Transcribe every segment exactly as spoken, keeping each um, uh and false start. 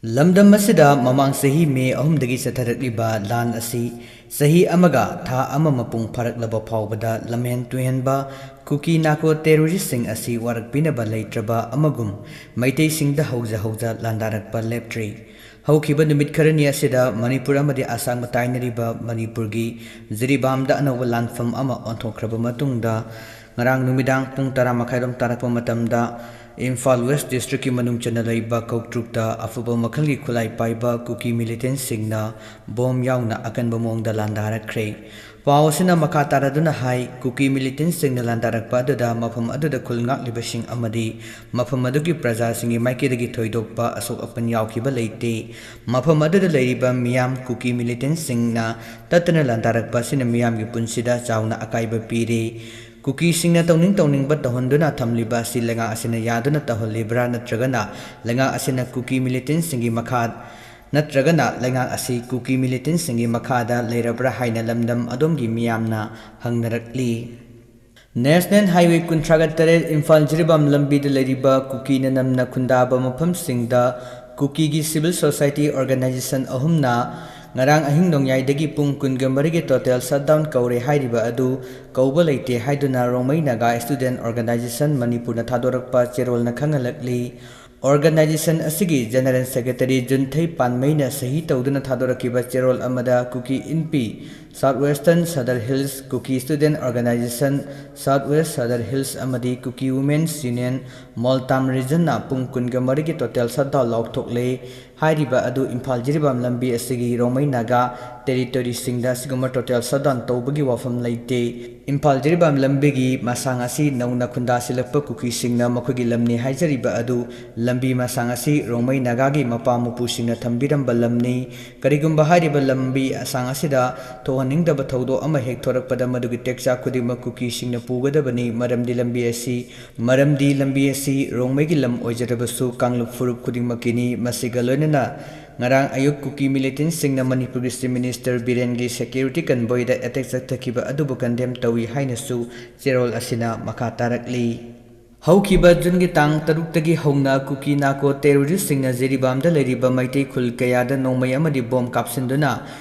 ꯂꯝꯗꯝ ꯑꯁꯤꯗ ꯃꯃꯥꯡ ꯆꯍꯤ ꯃꯦ ꯑꯍꯨꯝꯗꯒꯤ ꯆꯠꯊꯔꯛꯂꯤꯕ ꯂꯥꯟ ꯑꯁꯤ ꯆꯍꯤ ꯑꯃꯒ ꯊꯥ ꯑꯃ ꯃꯄꯨꯡ ꯐꯥꯔꯛꯂꯕ ꯐꯥꯎꯕꯗ ꯂꯝꯍꯦꯟ ꯇꯨꯍꯦꯟꯕ ꯀꯨꯀꯤ ꯅꯥꯀꯣ ꯇꯦꯔꯣꯔꯤꯁꯁꯤꯡ ꯑꯁꯤ ꯋꯥꯔꯛꯄꯤꯅꯕ ꯂꯩꯇ꯭ꯔꯕ ꯑꯃꯒꯨꯝ ꯃꯩꯇꯩꯁꯤꯡꯗ ꯍꯧꯖ ꯍꯧꯖ ꯂꯥꯟꯗꯥꯔꯛꯄ ꯂꯦꯞꯇ꯭ꯔꯤ꯫ ꯍꯧꯈꯤꯕ ꯅꯨꯃꯤꯠ ꯈꯔꯅꯤ ꯑꯁꯤꯗ ꯃꯅꯤꯄꯨꯔ ꯑꯃꯗꯤ ꯑꯁꯥꯝꯒ ꯇꯥꯏꯅꯔꯤꯕ ꯃꯅꯤꯄꯨꯔꯒꯤ ꯖꯤꯔꯤꯕꯥꯝꯗ ꯑꯅꯧꯕ ꯂꯥꯟꯐꯝ ꯑꯃ ꯑꯣꯟꯊꯣꯛꯈ꯭ꯔꯕ ꯃꯇꯨꯡꯗ, ꯉꯔꯥꯡ ꯅꯨꯃꯤꯗꯥꯡ ꯄꯨꯡ ꯇꯔꯥ ꯃꯈꯥꯏꯔꯣꯝ ꯇꯥꯔꯛꯄ ꯃꯇꯝꯗ ꯏꯝꯐꯥꯜ ꯋꯦꯁ ꯗꯤꯁꯇ꯭ꯔꯤꯛꯀꯤ ꯃꯅꯨꯡ ꯆꯟꯅ ꯂꯩꯕ ꯀꯧꯇ꯭ꯔꯨꯛꯇ ꯑꯐꯕ ꯃꯈꯜꯒꯤ ꯈꯨꯠꯂꯥꯏ ꯄꯥꯏꯕ ꯀꯨꯀꯤ ꯃꯤꯂꯤꯇꯦꯟꯁꯤꯡꯅ ꯕꯣꯝ ꯌꯥꯎꯅ ꯑꯀꯟꯕ ꯃꯑꯣꯡꯗ ꯂꯥꯟꯗꯥꯔꯛꯈ꯭ꯔꯦ꯫ ꯄꯥꯎ ꯑꯁꯤꯅ ꯃꯈꯥ ꯇꯥꯔꯗꯨꯅ ꯍꯥꯏ, ꯀꯨꯀꯤ ꯃꯤꯂꯤꯇꯦꯟꯁꯤꯡꯅ ꯂꯥꯟꯗꯥꯔꯛꯄ ꯑꯗꯨꯗ ꯃꯐꯝ ꯑꯗꯨꯗ ꯈꯨꯜ ꯉꯥꯛꯂꯤꯕꯁꯤꯡ ꯑꯃꯗꯤ ꯃꯐꯝ ꯑꯗꯨꯒꯤ ꯄ꯭ꯔꯖꯥꯁꯤꯡꯒꯤ ꯃꯥꯏꯀꯩꯗꯒꯤ ꯊꯣꯏꯗꯣꯛꯄ ꯑꯁꯣꯛ ꯑꯄꯟ ꯌꯥꯎꯈꯤꯕ ꯂꯩꯇꯦ꯫ ꯃꯐꯝ ꯑꯗꯨꯗ ꯂꯩꯔꯤꯕ ꯃꯤꯌꯥꯝ ꯀꯨꯀꯤ ꯃꯤꯂꯤꯇꯦꯟꯁꯤꯡꯅ ꯇꯠꯇꯅ ꯂꯥꯟꯗꯥꯔꯛꯄ ꯑꯁꯤꯅ ꯃꯤꯌꯥꯝꯒꯤ ꯄꯨꯟꯁꯤꯗ ꯆꯥꯎꯅ ꯑꯀꯥꯏꯕ ꯄꯤꯔꯦ꯫ ꯀꯨꯀꯤꯁꯤꯡꯅ ꯇꯧꯅꯤꯡ ꯇꯧꯅꯤꯡꯕ ꯇꯧꯍꯟꯗꯨꯅ ꯊꯝꯂꯤꯕ ꯑꯁꯤ ꯂꯩꯉꯥꯛ ꯑꯁꯤꯅ ꯌꯥꯗꯨꯅ ꯇꯧꯍꯜꯂꯤꯕ꯭ꯔꯥ, ꯅꯠꯇ꯭ꯔꯒꯅ ꯂꯩꯉꯥꯛ ꯑꯁꯤꯅ ꯀꯨꯀꯤ ꯃꯤꯂꯤꯇꯦꯟꯁꯤꯡꯒꯤ ꯃꯈꯥ, ꯅꯠꯇ꯭ꯔꯒꯅ ꯂꯩꯉꯥꯛ ꯑꯁꯤ ꯀꯨꯀꯤ ꯃꯤꯂꯤꯇꯦꯟꯁꯤꯡꯒꯤ ꯃꯈꯥꯗ ꯂꯩꯔꯕ꯭ꯔꯥ ꯍꯥꯏꯅ ꯂꯝꯗꯝ ꯑꯗꯣꯝꯒꯤ ꯃꯤꯌꯥꯝꯅ ꯍꯪꯅꯔꯛꯂꯤ꯫ ꯅꯦꯁꯅꯦꯜ ꯍꯥꯏꯋꯦ ꯀꯨꯟꯊ꯭ꯔꯥꯒ ꯇꯔꯦꯠ ꯏꯝꯐꯥꯜ ꯖꯤꯔꯤꯕꯥꯝ ꯂꯝꯕꯤꯗ ꯂꯩꯔꯤꯕ ꯀꯨꯀꯤꯅ ꯅꯝꯅ ꯈꯨꯟꯗꯥꯕ ꯃꯐꯝꯁꯤꯡꯗ ꯀꯨꯀꯤꯒꯤ ꯁꯤꯚꯤꯜ ꯁꯣꯁꯥꯏꯇꯤ ꯑꯣꯔꯒꯅꯥꯏꯖꯦꯁꯟ ꯑꯍꯨꯝꯅ ꯉꯔꯥꯡ ꯑꯍꯤꯡ ꯅꯣꯡꯌꯥꯏꯗꯒꯤ ꯄꯨꯡ ꯀꯨꯟꯒ ꯃꯔꯤꯒꯤ ꯇꯣꯇꯦꯜ ꯁꯠꯗꯥꯎꯟ ꯀꯧꯔꯦ ꯍꯥꯏꯔꯤꯕ ꯑꯗꯨ ꯀꯧꯕ ꯂꯩꯇꯦ ꯍꯥꯏꯗꯨꯅ ꯔꯣꯡꯃꯩ ꯅꯥꯒꯥ ꯁ꯭ꯇꯨꯗꯦꯟꯠ ꯑꯣꯔꯒꯅꯥꯏꯖꯦꯁꯟ ꯃꯅꯤꯄꯨꯔꯅ ꯊꯥꯗꯣꯔꯛꯄ ꯆꯦꯔꯣꯜꯅ ꯈꯪꯍꯜꯂꯛꯂꯤ꯫ ꯑꯣꯔꯒꯅꯥꯏꯖꯦꯁꯟ ꯑꯁꯤꯒꯤ ꯖꯦꯅꯔꯦꯜ ꯁꯦꯀ꯭ꯔꯦꯇꯔꯤ ꯖꯨꯟꯊꯩ ꯄꯥꯟꯃꯩꯅ ꯁꯍꯤ ꯇꯧꯗꯨꯅ ꯊꯥꯗꯣꯔꯛꯈꯤꯕ ꯆꯦꯔꯣꯜ ꯑꯃꯗ Kuki Inpi, south western Sadar hills, Kuki student organisation, south west Sadar hills ꯑꯃꯗꯤ ꯀꯨꯀꯤ ꯋꯨꯃꯦꯟꯁ ꯌꯨꯅꯤꯌꯟ ꯃꯣꯜꯇꯥꯝ ꯔꯤꯖꯟꯅ ꯄꯨꯡ ꯀꯨꯟꯒ ꯃꯔꯤꯒꯤ ꯇꯣꯇꯦꯜ ꯁꯠꯗꯥꯎꯟ ꯂꯥꯎꯊꯣꯛꯂꯦ꯫ ꯍꯥꯏꯔꯤꯕ ꯑꯗꯨ ꯏꯝꯐꯥꯜ ꯖꯤꯔꯤꯕꯥꯝ ꯂꯝꯕꯤ ꯑꯁꯤꯒꯤ ꯔꯣꯡꯃꯩ ꯅꯥꯒꯥ ꯇꯦꯔꯤꯇꯣꯔꯤꯁꯤꯡꯗ ꯑꯁꯤꯒꯨꯝꯕ ꯇꯣꯇꯦꯜ ꯁꯠꯗꯥꯎꯟ ꯇꯧꯕꯒꯤ ꯋꯥꯐꯝ ꯂꯩꯇꯦ꯫ ꯏꯝꯐꯥꯜ ꯖꯤꯔꯤꯕꯥꯝ ꯂꯝꯕꯤꯒꯤ ꯃꯁꯥꯡ ꯑꯁꯤ ꯅꯧꯅ ꯈꯨꯟꯗꯥꯁꯤꯜꯂꯛꯄ ꯀꯨꯀꯤꯁꯤꯡꯅ ꯃꯈꯣꯏꯒꯤ ꯂꯝꯅꯤ ꯍꯥꯏꯖꯔꯤꯕ ꯑꯗꯨ ꯂꯝꯕꯤ ꯃꯁꯥꯡ ꯑꯁꯤ ꯔꯣꯡꯃꯩ ꯅꯥꯒꯥꯒꯤ ꯃꯄꯥ ꯃꯄꯨꯁꯤꯡꯅ ꯊꯝꯕꯤꯔꯝꯕ ꯂꯝꯅꯤ꯫ ꯀꯔꯤꯒꯨꯝꯕ ꯍꯥꯏꯔꯤꯕ ꯂꯝꯕꯤ ꯑꯁꯥꯡ ꯑꯁꯤꯗ ꯊꯣꯛꯍꯟꯅꯤꯡꯗꯕ ꯊꯧꯗꯣꯛ ꯑꯃ ꯍꯦꯛ ꯊꯣꯔꯛꯄꯗ ꯃꯗꯨꯒꯤ ꯇꯦꯛꯆꯥꯛ ꯈꯨꯗꯤꯡꯃꯛ ꯀꯨꯀꯤꯁꯤꯡꯅ ꯄꯨꯒꯗꯕꯅꯤ, ꯃꯔꯝꯗꯤ ꯂꯝꯕꯤ ꯑꯁꯤ ꯃꯔꯝꯗꯤ ꯂꯝꯕꯤ ꯑꯁꯤ ꯔꯣꯡꯃꯩꯒꯤ ꯂꯝ ꯑꯣꯏꯖꯔꯕꯁꯨ ꯀꯥꯡꯂꯨꯞ ꯐꯨꯔꯨꯞ ꯈꯨꯗꯤꯡꯃꯛꯀꯤꯅꯤ꯫ ꯃꯁꯤꯒ ꯂꯣꯏꯅꯅ ꯉꯔꯥꯡ ꯑꯌꯨꯛ ꯀꯨꯀꯤ ꯃꯤꯂꯤꯇꯦꯟꯁꯤꯡꯅ ꯃꯅꯤꯄꯨꯔꯒꯤ ꯆꯤꯐ ꯃꯤꯅꯤꯁꯇꯔ ꯕꯤꯔꯦꯟꯒꯤ ꯁꯦꯀ꯭ꯌꯨꯔꯤꯇꯤ ꯀꯟꯚꯣꯏꯗ ꯑꯦꯇꯦꯛ ꯆꯠꯊꯈꯤꯕ ꯑꯗꯨꯕꯨ ꯀꯟꯗꯦꯝ ꯇꯧꯏ ꯍꯥꯏꯅꯁꯨ ꯆꯦꯔꯣꯜ ꯑꯁꯤꯅ ꯃꯈꯥ ꯇꯥꯔꯛꯂꯤ꯫ ꯍꯧꯈꯤꯕ ꯖꯨꯟꯒꯤ ꯇꯥꯡ ꯇꯔꯨꯛꯇꯒꯤ ꯍꯧꯅ ꯀꯨꯀꯤ ꯅꯥꯀꯣ ꯇꯦꯔꯣꯔꯤꯁꯁꯤꯡꯅ ꯖꯤꯔꯤꯕꯥꯝꯗ ꯂꯩꯔꯤꯕ ꯃꯩꯇꯩ ꯈꯨꯜ ꯀꯌꯥꯗ ꯅꯣꯡꯃꯩ ꯑꯃꯗꯤ ꯕꯣꯝ ꯀꯥꯞꯁꯤꯟꯗꯨꯅ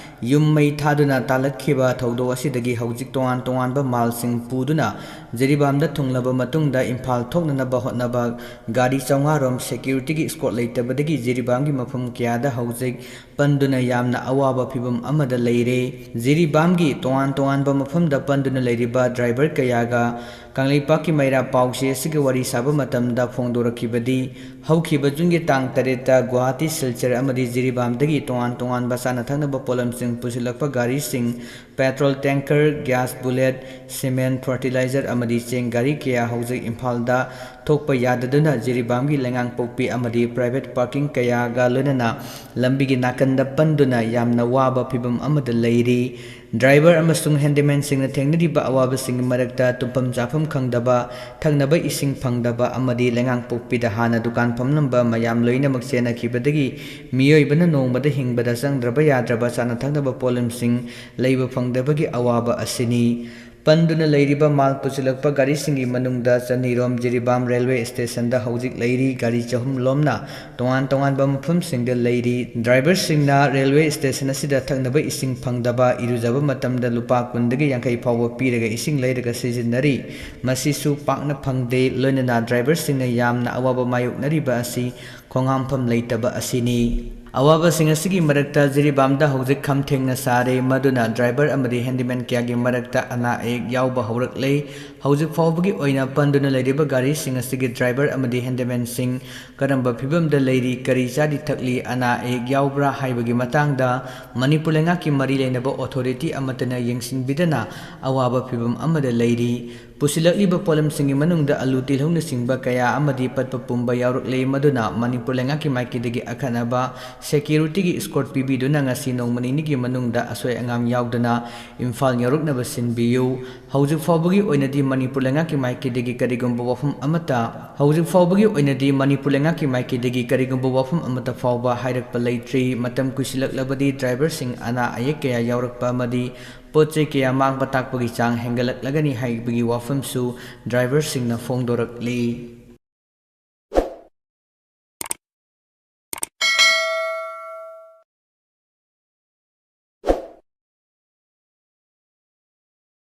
ꯌꯨꯝ ꯃꯩ ꯊꯥꯗꯨꯅ ꯇꯥꯜꯂꯛꯈꯤꯕ ꯊꯧꯗꯣꯛ ꯑꯁꯤꯗꯒꯤ ꯍꯧꯖꯤꯛ ꯇꯣꯉꯥꯟ ꯇꯣꯉꯥꯟꯕ ꯃꯥꯜꯁꯤꯡ ꯄꯨꯗꯨꯅ ꯖꯤꯔꯤꯕꯥꯝꯗ ꯊꯨꯡꯂꯕ ꯃꯇꯨꯡꯗ ꯏꯝꯐꯥꯜ ꯊꯣꯛꯅꯅꯕ ꯍꯣꯠꯅꯕ ꯒꯥꯔꯤ ꯆꯥꯝꯃꯉꯥ ꯔꯣꯝ ꯁꯦꯀ꯭ꯌꯨꯔꯤꯇꯤꯒꯤ ꯏꯁꯀꯣꯔꯠ ꯂꯩꯇꯕꯗꯒꯤ ꯖꯤꯔꯤꯕꯥꯝꯒꯤ ꯃꯐꯝ ꯀꯌꯥꯗ ꯍꯧꯖꯤꯛ ꯄꯟꯗꯨꯅ ꯌꯥꯝꯅ ꯑꯋꯥꯕ ꯐꯤꯚꯝ ꯑꯃꯗ ꯂꯩꯔꯦ꯫ ꯖꯤꯔꯤꯕꯥꯝꯒꯤ ꯇꯣꯉꯥꯟ ꯇꯣꯉꯥꯟꯕ ꯃꯐꯝꯗ ꯄꯟꯗꯨꯅ ꯂꯩꯔꯤꯕ ꯗ꯭ꯔꯥꯏꯚꯔ ꯀꯌꯥꯒ ꯀꯪꯂꯩꯄꯥꯛꯀꯤ ꯃꯩꯔꯥ ꯄꯥꯎꯆꯦ ꯑꯁꯤꯒ ꯋꯥꯔꯤ ꯁꯥꯕ ꯃꯇꯝꯗ ꯐꯣꯡꯗꯣꯔꯛꯈꯤꯕꯗꯤ, ꯍꯧꯈꯤꯕ ꯖꯨꯟꯒꯤ ꯇꯥꯡ ꯇꯔꯦꯠꯇ ꯒꯨꯋꯥꯍꯥꯇꯤ, ꯁꯤꯜꯆꯔ ꯑꯃꯗꯤ ꯖꯤꯔꯤꯕꯥꯝꯗꯒꯤ ꯇꯣꯉꯥꯟ ꯇꯣꯉꯥꯟꯕ ꯆꯥꯅ ꯊꯛꯅꯕ ꯄꯣꯠꯂꯝꯁꯤꯡ ꯄꯨꯁꯤꯜꯂꯛꯄ ꯒꯥꯔꯤꯁꯤꯡ, petrol tanker, gas bullet, cement, fertiliser ꯑꯃꯗꯤ ꯆꯦꯡ ꯒꯥꯔꯤ ꯀꯌꯥ ꯍꯧꯖꯤꯛ ꯏꯝꯐꯥꯜꯗ ꯊꯣꯛꯄ ꯌꯥꯗꯗꯨꯅ ꯖꯤꯔꯤꯕꯥꯝꯒꯤ ꯂꯩꯉꯥꯡꯄꯣꯛꯄꯤ ꯑꯃꯗꯤ ꯄ꯭ꯔꯥꯏꯚꯦꯠ ꯄꯥꯔꯀꯤꯡ ꯀꯌꯥꯒ ꯂꯣꯏꯅꯅ ꯂꯝꯕꯤꯒꯤ ꯅꯥꯀꯟꯗ ꯄꯟꯗꯨꯅ ꯌꯥꯝꯅ ꯋꯥꯕ ꯐꯤꯚꯝ ꯑꯃꯗ ꯂꯩꯔꯤ꯫ ꯗ꯭ꯔꯥꯏꯚꯔ ꯑꯃꯁꯨꯡ ꯍꯦꯟꯗꯤꯃꯦꯟꯁꯤꯡꯅ ꯊꯦꯡꯅꯔꯤꯕ ꯑꯋꯥꯕꯁꯤꯡꯒꯤ ꯃꯔꯛꯇ ꯇꯨꯝꯐꯝ ꯆꯥꯐꯝ ꯈꯪꯗꯕ, ꯊꯛꯅꯕ ꯏꯁꯤꯡ ꯐꯪꯗꯕ ꯑꯃꯗꯤ ꯂꯩꯉꯥꯡꯄꯣꯛꯄꯤꯗ ꯍꯥꯟꯅ ꯗꯨꯀꯥꯟ ꯐꯝꯂꯝꯕ ꯃꯌꯥꯝ ꯂꯣꯏꯅꯃꯛ ꯆꯦꯟꯅꯈꯤꯕꯗꯒꯤ ꯃꯤꯑꯣꯏꯕꯅ ꯅꯣꯡꯃꯗ ꯍꯤꯡꯕꯗ ꯆꯪꯗ꯭ꯔꯕ ꯌꯥꯗ꯭ꯔꯕ ꯆꯥꯅ ꯊꯛꯅꯕ ꯄꯣꯠꯂꯝꯁꯤꯡ ꯂꯩꯕ ꯐꯪꯗꯕꯒꯤ ꯑꯋꯥꯕ ꯑꯁꯤꯅꯤ꯫ ꯄꯟꯗꯨꯅ ꯂꯩꯔꯤꯕ ꯃꯥꯜ ꯄꯨꯁꯤꯜꯂꯛꯄ ꯒꯥꯔꯤꯁꯤꯡꯒꯤ ꯃꯅꯨꯡꯗ ꯆꯅꯤꯔꯣꯝ ꯖꯤꯔꯤꯕꯥꯝ ꯔꯦꯜꯋꯦ ꯁ꯭ꯇꯦꯁꯟꯗ ꯍꯧꯖꯤꯛ ꯂꯩꯔꯤ, ꯒꯥꯔꯤ ꯆꯍꯨꯝ ꯂꯣꯝꯅ ꯇꯣꯉꯥꯟ ꯇꯣꯉꯥꯟꯕ ꯃꯐꯝꯁꯤꯡꯗ ꯂꯩꯔꯤ꯫ ꯗ꯭ꯔꯥꯏꯚꯔꯁꯤꯡꯅ ꯔꯦꯜꯋꯦ ꯁ꯭ꯇꯦꯁꯟ ꯑꯁꯤꯗ ꯊꯛꯅꯕ ꯏꯁꯤꯡ ꯐꯪꯗꯕ, ꯏꯔꯨꯖꯕ ꯃꯇꯝꯗ ꯂꯨꯄꯥ ꯀꯨꯟꯗꯒꯤ ꯌꯥꯡꯈꯩ ꯐꯥꯎꯕ ꯄꯤꯔꯒ ꯏꯁꯤꯡ ꯂꯩꯔꯒ ꯁꯤꯖꯤꯟꯅꯔꯤ꯫ ꯃꯁꯤꯁꯨ ꯄꯥꯛꯅ ꯐꯪꯗꯦ꯫ ꯂꯣꯏꯅꯅ ꯗ꯭ꯔꯥꯏꯚꯔꯁꯤꯡꯅ ꯌꯥꯝꯅ ꯑꯋꯥꯕ ꯃꯥꯌꯣꯛꯅꯔꯤꯕ ꯑꯁꯤ ꯈꯣꯡꯍꯥꯝꯐꯝ ꯂꯩꯇꯕ ꯑꯁꯤꯅꯤ꯫ ꯑꯋꯥꯕꯁꯤꯡ ꯑꯁꯤꯒꯤ ꯃꯔꯛꯇ ꯖꯤꯔꯤꯕꯥꯝꯗ ꯍꯧꯖꯤꯛ ꯈꯝ ꯊꯦꯡꯅ ꯁꯥꯔꯦ, ꯃꯗꯨꯅ ꯗ꯭ꯔꯥꯏꯚꯔ ꯑꯃꯗꯤ ꯍꯦꯟꯗꯤꯃꯦꯟ ꯀꯌꯥꯒꯤ ꯃꯔꯛꯇ ꯑꯅꯥ ꯑꯌꯦꯛ ꯌꯥꯎꯕ ꯍꯧꯔꯛꯂꯦ꯫ ꯍꯧꯖꯤꯛ ꯐꯥꯎꯕꯒꯤ ꯑꯣꯏꯅ ꯄꯟꯗꯨꯅ ꯂꯩꯔꯤꯕ ꯒꯥꯔꯤꯁꯤꯡ ꯑꯁꯤꯒꯤ ꯗ꯭ꯔꯥꯏꯚꯔ ꯑꯃꯗꯤ ꯍꯦꯟꯗꯤꯃꯦꯟꯁꯤꯡ ꯀꯔꯝꯕ ꯐꯤꯕꯝꯗ ꯂꯩꯔꯤ, ꯀꯔꯤ ꯆꯥꯔꯤ ꯊꯛꯂꯤ, ꯑꯅꯥ ꯑꯌꯦꯛ ꯌꯥꯎꯕ꯭ꯔꯥ ꯍꯥꯏꯕꯒꯤ ꯃꯇꯥꯡꯗ ꯃꯅꯤꯄꯨꯔ ꯂꯩꯉꯥꯛꯀꯤ ꯃꯔꯤ ꯂꯩꯅꯕ ꯑꯣꯊꯣꯔꯤꯇꯤ ꯑꯃꯠꯇꯅ ꯌꯦꯡꯁꯤꯟꯕꯤꯗꯅ ꯑꯋꯥꯕ ꯐꯤꯕꯝ ꯑꯃꯗ ꯂꯩꯔꯤ꯫ ꯄꯨꯁꯤꯜꯂꯛꯂꯤꯕ ꯄꯣꯠꯂꯝꯁꯤꯡꯒꯤ ꯃꯅꯨꯡꯗ ꯑꯂꯨ, ꯇꯤꯜꯍꯧꯅꯆꯤꯡꯕ ꯀꯌꯥ ꯑꯃꯗꯤ ꯄꯠꯄ ꯄꯨꯝꯕ ꯌꯥꯎꯔꯛꯂꯦ, ꯃꯗꯨꯅ ꯃꯅꯤꯄꯨꯔ ꯂꯩꯉꯥꯛꯀꯤ ꯃꯥꯏꯀꯩꯗꯒꯤ ꯑꯈꯟꯅꯕ ꯁꯦꯀ꯭ꯌꯨꯔꯤꯇꯤꯒꯤ ꯏꯁꯀꯣꯔꯠ ꯄꯤꯕꯤꯗꯨꯅ ꯉꯁꯤ ꯅꯣꯡꯃ ꯅꯤꯅꯤꯒꯤ ꯃꯅꯨꯡꯗ ꯑꯁꯣꯏ ꯑꯉꯥꯝ ꯌꯥꯎꯗꯅ ꯏꯝꯐꯥꯜ ꯌꯧꯔꯛꯅꯕ ꯁꯤꯟꯕꯤꯌꯨ꯫ ꯍꯧꯖꯤꯛ ꯐꯥꯎꯕꯒꯤ ꯑꯣꯏꯅꯗꯤ ꯃꯅꯤꯄꯨꯔ ꯂꯩꯉꯥꯛꯀꯤ ꯃꯥꯏꯀꯩꯗꯒꯤ ꯀꯔꯤꯒꯨꯝꯕ ꯋꯥꯐꯝ ꯑꯃꯠꯇ, ꯍꯧꯖꯤꯛ ꯐꯥꯎꯕꯒꯤ ꯑꯣꯏꯅꯗꯤ ꯃꯅꯤꯄꯨꯔ ꯂꯩꯉꯥꯛꯀꯤ ꯃꯥꯏꯀꯩꯗꯒꯤ ꯀꯔꯤꯒꯨꯝꯕ ꯋꯥꯐꯝ ꯑꯃꯠꯇ ꯐꯥꯎꯕ ꯍꯥꯏꯔꯛꯄ ꯂꯩꯇ꯭ꯔꯤ꯫ ꯃꯇꯝ ꯀꯨꯏꯁꯤꯜꯂꯛꯂꯕꯗꯤ ꯗ꯭ꯔꯥꯏꯚꯔꯁꯤꯡ ꯑꯅꯥ ꯑꯌꯦꯛ ꯀꯌꯥ ꯌꯥꯎꯔꯛꯄ ꯑꯃꯗꯤ ꯄꯣꯠ ꯆꯩ ꯀꯌꯥ ꯃꯥꯡꯕ ꯇꯥꯛꯄꯒꯤ ꯆꯥꯡ ꯍꯦꯟꯒꯠꯂꯛꯂꯒꯅꯤ ꯍꯥꯏꯕꯒꯤ ꯋꯥꯐꯝꯁꯨ ꯗ꯭ꯔꯥꯏꯚꯔꯁꯤꯡꯅ ꯐꯣꯡꯗꯣꯔꯛꯂꯤ꯫